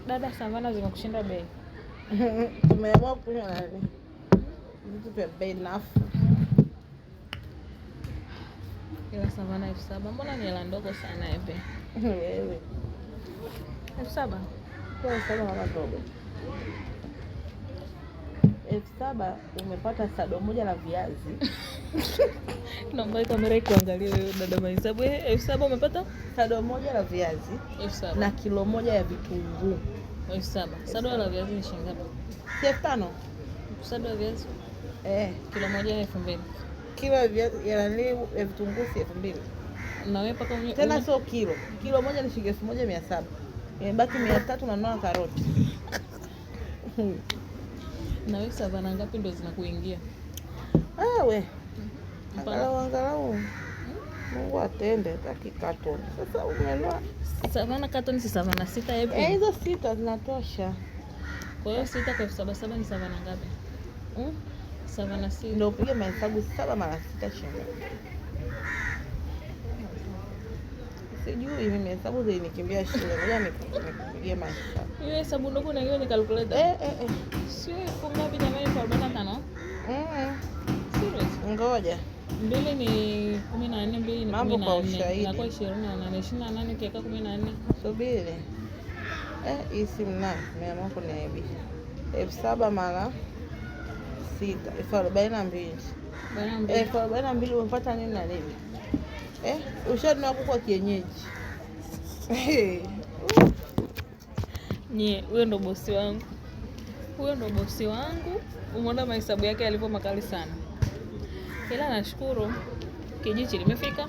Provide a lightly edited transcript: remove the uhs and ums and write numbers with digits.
Dada, savana zimekushinda bei. Tumeamua kunywa nani? Vitu vya bei nafuu. Ila savana 7,000 mbona ni hela ndogo sana hivi? Wewe. 7,000? Kwa 7,000 kama ndogo. 7,000 umepata sado moja la viazi. Naomba kamera ikuangalie wewe dada mahesabu. 7,000 umepata? Sado moja la viazi 7,000. na kilo moja ya vitunguu. 7,000. Sado la viazi ni shilingi ngapi? Si 5,000? Sado la viazi? Eh. Kilo moja 2,000. Kilo ya viazi ya nani ya vitunguu si 2,000. Na wewe paka unye, tena sio kilo. Kilo moja ni shilingi 1,700. Imebaki 300 unanunua karoti. Na wewe savana ngapi ndio zinakuingia? Ah we. Angalau angalau Mungu atende taki katoni. Sasa umenunua savana katoni si savana 6 epi? Hizo 6 zinatosha. Kwa hiyo 6 kwa 7,700 ni savana ngapi? Savana 6. Ndio upige mahesabu 7 mara 6 shilingi. Sijui mimi hesabu zilinikimbia shule. Ngoja nikupigie mahesabu. Hiyo hesabu ndogo na hiyo ni calculator. Sio elfu ngapi jamani, elfu arobaini na tano? Serious? Ngoja. 2 ni 14, 2 ni Mambo kumi na kwa nne. ushahidi. Inakuwa 28. 28 ukiweka 14. Subiri. Hii simu nayo nimeamua kuniaibisha. 7,000 mara 6, 42,000. Arobaini na mbili. 42,000 umepata nini na nini? Ushanunua kuku wa kienyeji. Nye, huyo ndo bosi wangu. Huyo ndo bosi wangu. Umeona mahesabu yake yalivyo makali sana. Ila nashukuru kijichi limefika.